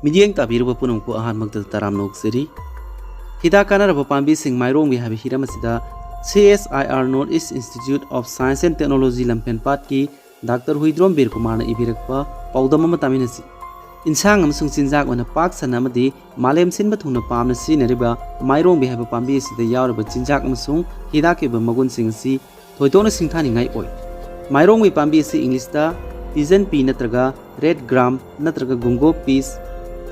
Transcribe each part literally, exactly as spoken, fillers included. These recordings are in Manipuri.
ꯃꯤꯠꯌꯦꯡ ꯇꯥꯕꯤꯔꯕ ꯄꯨꯝꯅꯃꯛꯄꯨ ꯑꯍꯥꯟꯕꯃꯛꯇꯗ ꯇꯔꯥꯝꯅ ꯑꯣꯛꯆꯔꯤ꯫ ꯍꯤꯗꯥꯛ ꯀꯥꯟꯅꯔꯕ ꯄꯥꯝꯕꯤꯁꯤꯡ ꯃꯥꯏꯔꯣꯡꯕꯤ ꯍꯥꯏꯕ ꯍꯤꯔꯝ ꯑꯁꯤꯗ C S I R North East Institute of Science and Technology ꯂꯝꯐꯦꯜꯄꯥꯠꯀꯤ ꯗꯥꯛꯇꯔ ꯍꯨꯏꯗ꯭ꯔꯣꯝ ꯕꯤꯔ ꯀꯨꯃꯥꯔꯅ ꯏꯕꯤꯔꯛꯄ ꯄꯥꯎꯗꯝ ꯑꯃ ꯇꯥꯃꯤꯟꯅꯁꯤ꯫ ꯏꯟꯁꯥꯡ ꯑꯃꯁꯨꯡ ꯆꯤꯟꯖꯥꯛ ꯑꯣꯏꯅ ꯄꯥꯛ ꯁꯟꯅ ꯑꯃꯗꯤ ꯃꯥꯂꯦꯝ ꯁꯤꯟꯕ ꯊꯨꯡꯅ ꯄꯥꯝꯅ ꯁꯤꯖꯤꯟꯅꯔꯤꯕ ꯃꯥꯏꯔꯣꯡꯕꯤ ꯍꯥꯏꯕ ꯄꯥꯝꯕꯤ ꯑꯁꯤꯗ ꯌꯥꯎꯔꯤꯕ ꯆꯤꯟꯖꯥꯛ ꯑꯃꯁꯨꯡ ꯍꯤꯗꯥꯛꯀꯤ ꯑꯣꯏꯕ ꯃꯒꯨꯟꯁꯤꯡ ꯑꯁꯤ ꯊꯣꯏꯗꯣꯛꯅ ꯁꯤꯡꯊꯥꯅꯤꯡꯉꯥꯏ ꯑꯣꯏ꯫ ꯃꯥꯏꯔꯣꯡꯕꯤ ꯄꯥꯝꯕꯤ ꯑꯁꯤ ꯏꯪꯂꯤꯁꯇ pigeon pea ꯅꯠꯇ꯭ꯔꯒ red gram ꯅꯠꯇ꯭ꯔꯒ gungo peas,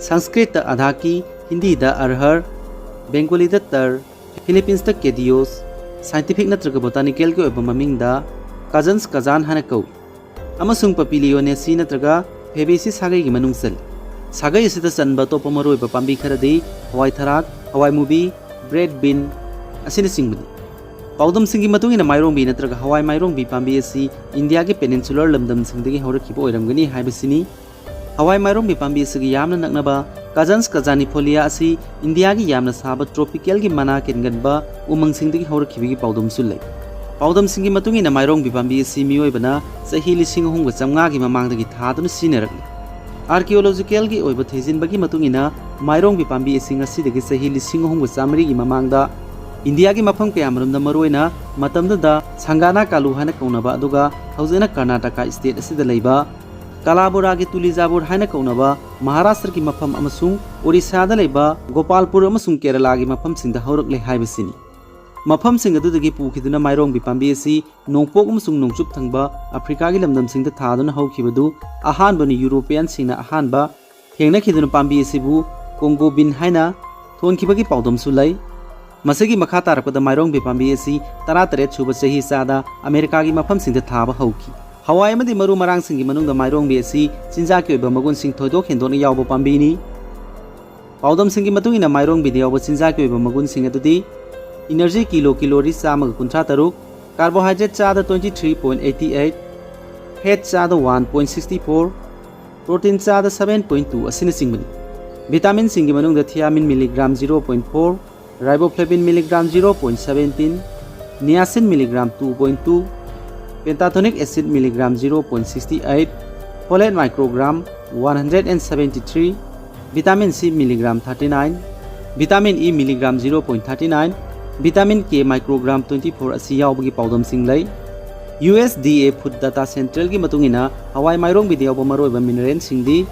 ꯁꯪꯁꯀ꯭ꯔꯤꯠꯇ ꯑꯙꯥꯀꯤ, ꯍꯤꯟꯗꯤꯗ ꯑꯔꯍꯔ, ꯕꯦꯡꯒꯣꯂꯤꯗ ꯇꯔ, ꯐꯤꯂꯤꯄꯤꯟꯁꯇ ꯀꯦꯗꯤꯌꯣꯁ, ꯁꯥꯏꯟꯇꯤꯐꯤꯛ ꯅꯠꯇ꯭ꯔꯒ ꯕꯣꯇꯥꯅꯤꯀꯦꯜꯒꯤ ꯑꯣꯏꯕ ꯃꯃꯤꯡꯗ ꯀꯖꯟꯁ ꯀꯖꯥꯟ ꯍꯥꯏꯅ ꯀꯧꯏ, ꯑꯃꯁꯨꯡ ꯄꯄꯤꯂꯤꯌꯣꯅꯦꯁꯤ ꯅꯠꯇ꯭ꯔꯒ ꯐꯦꯕꯦꯁꯤ ꯁꯥꯒꯩꯒꯤ ꯃꯅꯨꯡ ꯆꯜꯂꯤ꯫ ꯁꯥꯒꯩ ꯑꯁꯤꯗ ꯆꯟꯕ ꯑꯇꯣꯞꯄ ꯃꯔꯨꯑꯣꯏꯕ ꯄꯥꯝꯕꯤ ꯈꯔꯗꯤ ꯍꯋꯥꯏ ꯊꯔꯥꯛ, ꯍꯋꯥꯏ ꯃꯨꯕꯤ, ꯕ꯭ꯔꯦꯗ ꯕꯤꯟ ꯑꯁꯤꯅꯆꯤꯡꯕꯅꯤ꯫ ꯄꯥꯎꯗꯝꯁꯤꯡꯒꯤ ꯃꯇꯨꯡ ꯏꯟꯅ ꯃꯥꯏꯔꯣꯡꯕꯤ ꯅꯠꯇ꯭ꯔꯒ ꯍꯋꯥꯏ ꯃꯥꯏꯔꯣꯡꯕꯤ ꯄꯥꯝꯕꯤ ꯑꯁꯤ ꯏꯟꯗꯤꯌꯥꯒꯤ peninsular ꯂꯝꯗꯝꯁꯤꯡꯗꯒꯤ ꯍꯧꯔꯛꯈꯤꯕ ꯑꯣꯏꯔꯝꯒꯅꯤ ꯍꯥꯏꯕꯁꯤꯅꯤ꯫ ꯍꯋꯥꯏ ꯃꯥꯏꯔꯣꯡꯕꯤ ꯄꯥꯝꯕꯤ ꯑꯁꯤꯒ ꯌꯥꯝꯅ ꯅꯛꯅꯕ ꯀꯖꯟꯁ ꯀꯖꯥꯅꯤꯐꯣꯂꯤꯌꯥ ꯑꯁꯤ ꯏꯟꯗꯤꯌꯥꯒꯤ ꯌꯥꯝꯅ ꯁꯥꯕ ꯇ꯭ꯔꯣꯄꯤꯀꯦꯜꯒꯤ ꯃꯅꯥ ꯀꯦꯟꯒꯟꯕ ꯎꯃꯪꯁꯤꯡꯗꯒꯤ ꯍꯧꯔꯛꯈꯤꯕꯒꯤ ꯄꯥꯎꯗꯝꯁꯨ ꯂꯩ꯫ ꯄꯥꯎꯗꯝꯁꯤꯡꯒꯤ ꯃꯇꯨꯡ ꯏꯟꯅ ꯃꯥꯏꯔꯣꯡꯕꯤ ꯄꯥꯝꯕꯤ ꯑꯁꯤ ꯃꯤꯑꯣꯏꯕꯅ ꯆꯍꯤ ꯂꯤꯁꯤꯡ ꯑꯍꯨꯝꯒ ꯆꯥꯝꯃꯉꯥꯒꯤ ꯃꯃꯥꯡꯗꯒꯤ ꯊꯥꯗꯨꯅ ꯁꯤꯖꯤꯟꯅꯔꯛꯂꯤ꯫ Archaeologicalꯒꯤ ꯑꯣꯏꯕ ꯊꯤꯖꯤꯟꯕꯒꯤ ꯃꯇꯨꯡ ꯏꯟꯅ ꯃꯥꯏꯔꯣꯡꯕꯤ ꯄꯥꯝꯕꯤ ꯑꯁꯤ ꯉꯁꯤꯗꯒꯤ ꯆꯍꯤ ꯂꯤꯁꯤꯡ ꯑꯍꯨꯝꯒ ꯆꯥꯝꯃꯔꯤꯒꯤ ꯃꯃꯥꯡꯗ ꯏꯟꯗꯤꯌꯥꯒꯤ ꯃꯐꯝ ꯀꯌꯥꯃꯔꯨꯝꯗ, ꯃꯔꯨꯑꯣꯏꯅ ꯃꯇꯝꯗꯨꯗ ꯁꯪꯒꯥꯅꯥ ꯀꯥꯂꯨ ꯍꯥꯏꯅ ꯀꯧꯅꯕ, ꯑꯗꯨꯒ ꯍꯧꯖꯤꯛꯅ ꯀꯔꯅꯥꯇꯀꯥ state ꯑꯁꯤꯗ ꯂꯩꯕ ꯀꯂꯥꯕꯨꯔꯥꯒꯤ ꯇꯨꯂꯤꯖꯥꯕꯨꯔ ꯍꯥꯏꯅ ꯀꯧꯅꯕ ꯃꯍꯥꯔꯥꯁꯇ꯭ꯔꯒꯤ ꯃꯐꯝ ꯑꯃꯁꯨꯡ ꯑꯣꯔꯤꯁꯥꯗ ꯂꯩꯕ ꯒꯣꯄꯥꯜꯄꯨꯔ ꯑꯃꯁꯨꯡ ꯀꯦꯔꯂꯥꯒꯤ ꯃꯐꯝꯁꯤꯡꯗ ꯍꯧꯔꯛꯂꯦ ꯍꯥꯏꯕꯁꯤꯅꯤ꯫ ꯃꯐꯝꯁꯤꯡ ꯑꯗꯨꯗꯒꯤ ꯄꯨꯈꯤꯗꯨꯅ ꯃꯥꯏꯔꯣꯡꯕꯤ ꯄꯥꯝꯕꯤ ꯑꯁꯤ ꯅꯣꯡꯄꯣꯛ ꯑꯃꯁꯨꯡ ꯅꯣꯡꯆꯨꯞ ꯊꯪꯕ ꯑꯐ꯭ꯔꯤꯀꯥꯒꯤ ꯂꯝꯗꯝꯁꯤꯡꯗ ꯊꯥꯗꯨꯅ ꯍꯧꯈꯤꯕꯗꯨ ꯑꯍꯥꯟꯕꯅ ꯌꯨꯔꯣꯄꯤꯌꯟꯁꯤꯡꯅ ꯑꯍꯥꯟꯕ ꯊꯦꯡꯅꯈꯤꯗꯨꯅ ꯄꯥꯝꯕꯤ ꯑꯁꯤꯕꯨ ꯀꯣꯡꯒꯣꯕꯤꯟ ꯍꯥꯏꯅ ꯊꯣꯟꯈꯤꯕꯒꯤ ꯄꯥꯎꯗꯝꯁꯨ ꯂꯩ꯫ ꯃꯁꯤꯒꯤ ꯃꯈꯥ ꯇꯥꯔꯛꯄꯗ ꯃꯥꯏꯔꯣꯡꯕꯤ ꯄꯥꯝꯕꯤ ꯑꯁꯤ ꯇꯔꯥꯇꯔꯦꯠ ꯁꯨꯕ ꯆꯍꯤ ꯆꯥꯗ ꯑꯃꯦꯔꯤꯀꯥꯒꯤ ꯃꯐꯝꯁꯤꯡꯗ ꯊꯥꯕ ꯍꯧꯈꯤ꯫ ꯍꯋꯥꯏ ꯑꯃꯗꯤ ꯃꯔꯨ ꯃꯔꯥꯡꯁꯤꯡꯒꯤ ꯃꯅꯨꯡꯗ ꯃꯥꯏꯔꯣꯡꯕꯤ ꯑꯁꯤ ꯆꯤꯟꯖꯥꯛꯀꯤ ꯑꯣꯏꯕ ꯃꯒꯨꯟꯁꯤꯡ ꯊꯣꯏꯗꯣꯛ ꯍꯦꯟꯗꯣꯛꯅ ꯌꯥꯎꯕ ꯄꯥꯝꯕꯤꯅꯤ꯫ ꯄꯥꯎꯗꯝꯁꯤꯡꯒꯤ ꯃꯇꯨꯡ ꯏꯟꯅ ꯃꯥꯏꯔꯣꯡꯕꯤꯗ ꯌꯥꯎꯕ ꯆꯤꯟꯖꯥꯛꯀꯤ ꯑꯣꯏꯕ ꯃꯒꯨꯟꯁꯤꯡ ꯑꯗꯨꯗꯤ energy ꯀꯤꯂꯣ ꯀꯦꯂꯣꯔꯤ ꯆꯥꯝꯃꯒ ꯀꯨꯟꯊ꯭ꯔꯥ ꯇꯔꯨꯛ, carbohydrate ꯆꯥꯗ twenty three point eighty eight, fat ꯆꯥꯗ one point sixty four, protein ꯆꯥꯗ seven point two ꯑꯁꯤꯅꯆꯤꯡꯕꯅꯤ꯫ ꯚꯤꯇꯥꯃꯤꯟꯁꯤꯡꯒꯤ ꯃꯅꯨꯡꯗ thiamine milligram zero point four, riboflavin milligram zero point seventeen, niacin milligram two point two, pentatonic acid milligram zero point sixty eight, folate microgram one hundred and seventy three, vitamin C milligram thirty nine, vitamin E milligram zero point thirty nine, vitamin K microgram twenty four ꯑꯁꯤ ꯌꯥꯎꯕꯒꯤ ꯄꯥꯎꯗꯝꯁꯤꯡ ꯂꯩ꯫ U S D A Food Data Centralꯒꯤ ꯃꯇꯨꯡ ꯏꯟꯅ, ꯍꯋꯥꯏ ꯃꯥꯏꯔꯣꯡꯕꯤꯗ ꯌꯥꯎꯕ ꯃꯔꯨꯑꯣꯏꯕ mineralꯁꯤꯡꯗꯤ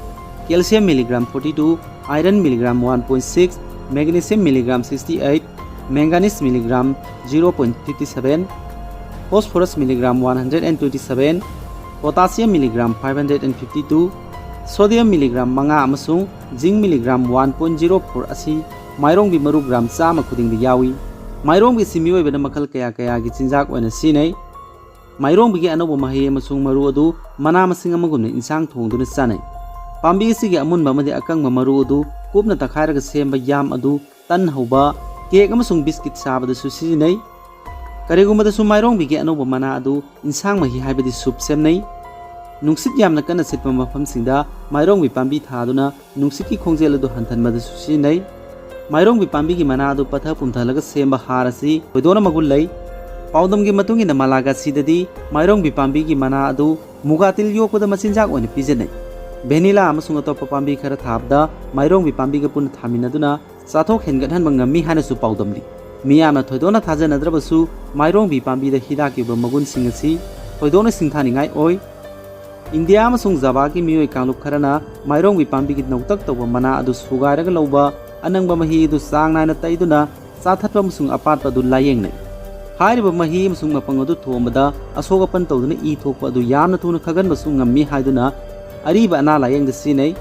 calcium milligram forty two, iron milligram one point six, magnesium milligram sixty eight, manganese milligram zero point fifty seven, phosphorus milligram one hundred and twenty seven, potassium milligram five hundred and fifty two, sodium milligram ꯃꯉꯥ ꯑꯃꯁꯨꯡ zinc milligram one point zero four ꯑꯁꯤ ꯃꯥꯏꯔꯣꯡꯕꯤ ꯃꯔꯨ gram ꯆꯥꯝꯃ ꯈꯨꯗꯤꯡꯗ ꯌꯥꯎꯏ꯫ ꯃꯥꯏꯔꯣꯡꯕꯤ ꯑꯁꯤ ꯃꯤꯑꯣꯏꯕꯅ ꯃꯈꯜ ꯀꯌꯥ ꯀꯌꯥꯒꯤ ꯆꯤꯟꯖꯥꯛ ꯑꯣꯏꯅ ꯁꯤꯖꯤꯟꯅꯩ꯫ ꯃꯥꯏꯔꯣꯡꯕꯤꯒꯤ ꯑꯅꯧꯕ ꯃꯍꯩ ꯑꯃꯁꯨꯡ ꯃꯔꯨ ꯑꯗꯨ ꯃꯅꯥ ꯃꯁꯤꯡ ꯑꯃꯒꯨꯝꯅ ꯏꯟꯁꯥꯡ ꯊꯣꯡꯗꯨꯅ ꯆꯥꯅꯩ꯫ ꯄꯥꯝꯕꯤ ꯑꯁꯤꯒꯤ ꯑꯃꯨꯟꯕ ꯑꯃꯗꯤ ꯑꯀꯪꯕ ꯃꯔꯨ ꯑꯗꯨ ꯀꯨꯞꯅ ꯇꯛꯈꯥꯏꯔꯒ ꯁꯦꯝꯕ ꯌꯥꯝ ꯑꯗꯨ ꯇꯟ ꯍꯧꯕ, cake ꯑꯃꯁꯨꯡ biscuit ꯁꯥꯕꯗꯁꯨ ꯁꯤꯖꯤꯟꯅꯩ꯫ ꯀꯔꯤꯒꯨꯝꯕꯗꯁꯨ ꯃꯥꯏꯔꯣꯡꯕꯤꯒꯤ ꯑꯅꯧꯕ ꯃꯅꯥ ꯑꯗꯨ ꯏꯟꯁꯥꯡ ꯃꯍꯤ ꯍꯥꯏꯕꯗꯤ soup ꯁꯦꯝꯅꯩ꯫ ꯅꯨꯡꯁꯤꯠ ꯌꯥꯝꯅ ꯀꯟꯅ ꯁꯤꯠꯄ ꯃꯐꯝꯁꯤꯡꯗ ꯃꯥꯏꯔꯣꯡꯕꯤ ꯄꯥꯝꯕꯤ ꯊꯥꯗꯨꯅ ꯅꯨꯡꯁꯤꯠꯀꯤ ꯈꯣꯡꯖꯦꯜ ꯑꯗꯨ ꯍꯟꯊꯍꯟꯕꯗꯁꯨ ꯁꯤꯖꯤꯟꯅꯩ꯫ ꯃꯥꯏꯔꯣꯡꯕꯤ ꯄꯥꯝꯕꯤꯒꯤ ꯃꯅꯥ ꯑꯗꯨ ꯄꯠꯊ ꯄꯨꯝꯊꯍꯜꯂꯒ ꯁꯦꯝꯕ ꯍꯥꯔ ꯑꯁꯤ ꯊꯣꯏꯗꯣꯛꯅ ꯃꯒꯨꯟ ꯂꯩ꯫ ꯄꯥꯎꯗꯝꯒꯤ ꯃꯇꯨꯡ ꯏꯟꯅ, ꯃꯂꯥꯒꯥꯁꯤꯗꯗꯤ ꯃꯥꯏꯔꯣꯡꯕꯤ ꯄꯥꯝꯕꯤꯒꯤ ꯃꯅꯥ ꯑꯗꯨ ꯃꯨꯒꯥ ꯇꯤꯜ ꯌꯣꯛꯄꯗ ꯃꯆꯤꯟꯖꯥꯛ ꯑꯣꯏꯅ ꯄꯤꯖꯅꯩ꯫ Vanilla ꯑꯃꯁꯨꯡ ꯑꯇꯣꯞꯄ ꯄꯥꯝꯕꯤ ꯈꯔ ꯊꯥꯕꯗ ꯃꯥꯏꯔꯣꯡꯕꯤ ꯄꯥꯝꯕꯤꯒ ꯄꯨꯟꯅ ꯊꯥꯃꯤꯟꯅꯗꯨꯅ ꯆꯥꯊꯣꯛ ꯍꯦꯟꯒꯠꯍꯟꯕ ꯉꯝꯃꯤ ꯍꯥꯏꯅꯁꯨ ꯄꯥꯎꯗꯝꯂꯤ꯫ ꯃꯤꯌꯥꯝꯅ ꯊꯣꯏꯗꯣꯛꯅ ꯊꯥꯖꯅꯗ꯭ꯔꯕꯁꯨ, ꯃꯥꯏꯔꯣꯡꯕꯤ ꯄꯥꯝꯕꯤꯗ ꯍꯤꯗꯥꯛꯀꯤ ꯑꯣꯏꯕ ꯃꯒꯨꯟꯁꯤꯡ ꯑꯁꯤ ꯊꯣꯏꯗꯣꯛꯅ ꯁꯤꯡꯊꯥꯅꯤꯡꯉꯥꯏ ꯑꯣꯏ꯫ ꯏꯟꯗꯤꯌꯥ ꯑꯃꯁꯨꯡ ꯖꯥꯚꯥꯒꯤ ꯃꯤꯑꯣꯏ ꯀꯥꯡꯂꯨꯞ ꯈꯔꯅ ꯃꯥꯏꯔꯣꯡꯕꯤ ꯄꯥꯝꯕꯤꯒꯤ ꯅꯧꯇꯛ ꯇꯧꯕ ꯃꯅꯥ ꯑꯗꯨ ꯁꯨꯒꯥꯏꯔꯒ ꯂꯧꯕ ꯑꯅꯪꯕ ꯃꯍꯤ ꯑꯗꯨ ꯆꯥꯡ ꯅꯥꯏꯅ ꯇꯩꯗꯨꯅ ꯆꯥꯊꯠꯄ ꯑꯃꯁꯨꯡ ꯑꯄꯥꯠꯄ ꯑꯗꯨ ꯂꯥꯌꯦꯡꯅꯩ꯫ ꯍꯥꯏꯔꯤꯕ ꯃꯍꯤ ꯑꯃꯁꯨꯡ ꯃꯄꯪ ꯑꯗꯨ ꯊꯣꯝꯕꯗ ꯑꯁꯣꯛ ꯑꯄꯟ ꯇꯧꯗꯨꯅ ꯏ ꯊꯣꯛꯄ ꯑꯗꯨ ꯌꯥꯝꯅ ꯊꯨꯅ ꯈꯥꯒꯟꯕꯁꯨ ꯉꯝꯃꯤ ꯍꯥꯏꯗꯨꯅ ꯑꯔꯤꯕ ꯑꯅꯥ ꯂꯥꯌꯦꯡꯗ ꯁꯤꯖꯤꯟꯅꯩ꯫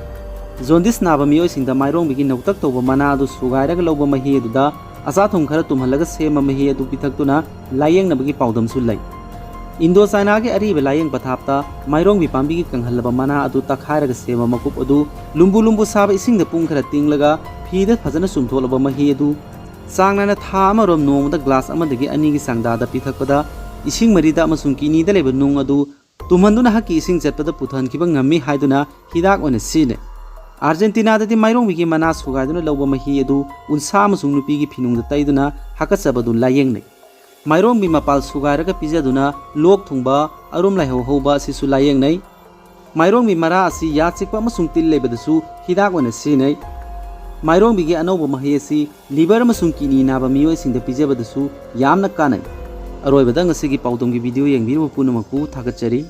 ꯖꯣꯟꯗꯤꯁ ꯅꯥꯕ ꯃꯤꯑꯣꯏꯁꯤꯡꯗ ꯃꯥꯏꯔꯣꯡꯕꯤꯒꯤ ꯅꯧꯇꯛ ꯇꯧꯕ ꯃꯅꯥ ꯑꯗꯨ ꯁꯨꯒꯥꯏꯔꯒ ꯂꯧꯕ ꯃꯍꯤ ꯑꯗꯨꯗ ꯑꯆꯥꯊꯨꯝ ꯈꯔ ꯇꯨꯝꯍꯜꯂꯒ ꯁꯦꯝꯕ ꯃꯍꯤ ꯑꯗꯨ ꯄꯤꯊꯛꯇꯨꯅ ꯂꯥꯌꯦꯡꯅꯕꯒꯤ ꯄꯥꯎꯗꯝꯁꯨ ꯂꯩ꯫ ꯏꯟꯗꯣ ꯆꯥꯏꯅꯥꯒꯤ ꯑꯔꯤꯕ ꯂꯥꯌꯦꯡ ꯄꯊꯥꯞꯇ ꯃꯥꯏꯔꯣꯡꯕꯤ ꯄꯥꯝꯕꯤꯒꯤ ꯀꯪꯍꯜꯂꯕ ꯃꯅꯥ ꯑꯗꯨ ꯇꯛꯈꯥꯏꯔꯒ ꯁꯦꯝꯕ ꯃꯀꯨꯞ ꯑꯗꯨ ꯂꯨꯝꯕꯨ ꯂꯨꯝꯕꯨ ꯁꯥꯕ ꯏꯁꯤꯡꯗ ꯄꯨꯡ ꯈꯔ ꯇꯤꯡꯂꯒ ꯐꯤꯗ ꯐꯖꯅ ꯆꯨꯝꯊꯣꯛꯂꯕ ꯃꯍꯤ ꯑꯗꯨ ꯆꯥꯡ ꯅꯥꯏꯅ ꯊꯥ ꯑꯃꯔꯣꯝ ꯅꯣꯡꯃꯗ glass ꯑꯃꯗꯒꯤ ꯑꯅꯤꯒꯤ ꯆꯥꯡꯗꯥꯗ ꯄꯤꯊꯛꯄꯗ ꯏꯁꯤꯡ ꯃꯔꯤꯗ ꯑꯃꯁꯨꯡ ꯀꯤꯗꯅꯤꯗ ꯂꯩꯕ ꯅꯨꯡ ꯑꯗꯨ ꯇꯨꯝꯍꯟꯗꯨꯅ ꯍꯛꯀꯤ ꯏꯁꯤꯡ ꯆꯠꯄꯗ ꯄꯨꯊꯍꯟꯈꯤꯕ ꯉꯝꯃꯤ ꯍꯥꯏꯗꯨꯅ ꯍꯤꯗꯥꯛ ꯑꯣꯏꯅ ꯁꯤꯖꯤꯟꯅꯩ꯫ ꯑꯥꯔꯖꯦꯟꯇꯤꯅꯥꯗꯗꯤ ꯃꯥꯏꯔꯣꯡꯕꯤꯒꯤ ꯃꯅꯥ ꯁꯨꯒꯥꯏꯗꯨꯅ ꯂꯧꯕ ꯃꯍꯤ ꯑꯗꯨ ꯎꯟꯁꯥ ꯑꯃꯁꯨꯡ ꯅꯨꯄꯤꯒꯤ ꯐꯤꯅꯨꯡꯗ ꯇꯩꯗꯨꯅ ꯍꯥꯀꯠꯆꯕ ꯑꯗꯨ ꯂꯥꯌꯦꯡꯅꯩ꯫ ꯃꯥꯏꯔꯣꯡꯕꯤ ꯃꯄꯥꯜ ꯁꯨꯒꯥꯏꯔꯒ ꯄꯤꯖꯗꯨꯅ ꯂꯣꯛ ꯊꯨꯡꯕ, ꯑꯔꯨꯝ ꯂꯥꯏꯍꯧ ꯍꯧꯕ ꯑꯁꯤꯁꯨ ꯂꯥꯌꯦꯡꯅꯩ꯫ ꯃꯥꯏꯔꯣꯡꯕꯤ ꯃꯔꯥ ꯑꯁꯤ ꯌꯥ ꯆꯤꯛꯄ ꯑꯃꯁꯨꯡ ꯇꯤꯜ ꯂꯩꯕꯗꯁꯨ ꯍꯤꯗꯥꯛ ꯑꯣꯏꯅ ꯁꯤꯖꯤꯟꯅꯩ꯫ ꯃꯥꯏꯔꯣꯡꯕꯤꯒꯤ ꯑꯅꯧꯕ ꯃꯍꯩ ꯑꯁꯤ liver ꯑꯃꯁꯨꯡ kidney ꯅꯥꯕ ꯃꯤꯑꯣꯏꯁꯤꯡꯗ ꯄꯤꯖꯕꯗꯁꯨ ꯌꯥꯝꯅ ꯀꯥꯟꯅꯩ꯫ ꯑꯔꯣꯏꯕꯗ ꯉꯁꯤꯒꯤ ꯄꯥꯎꯗꯝꯒꯤ video ꯌꯦꯡꯕꯤꯔꯤꯕ ꯄꯨꯝꯅꯃꯛꯄꯨ ꯊꯥꯒꯠꯆꯔꯤ꯫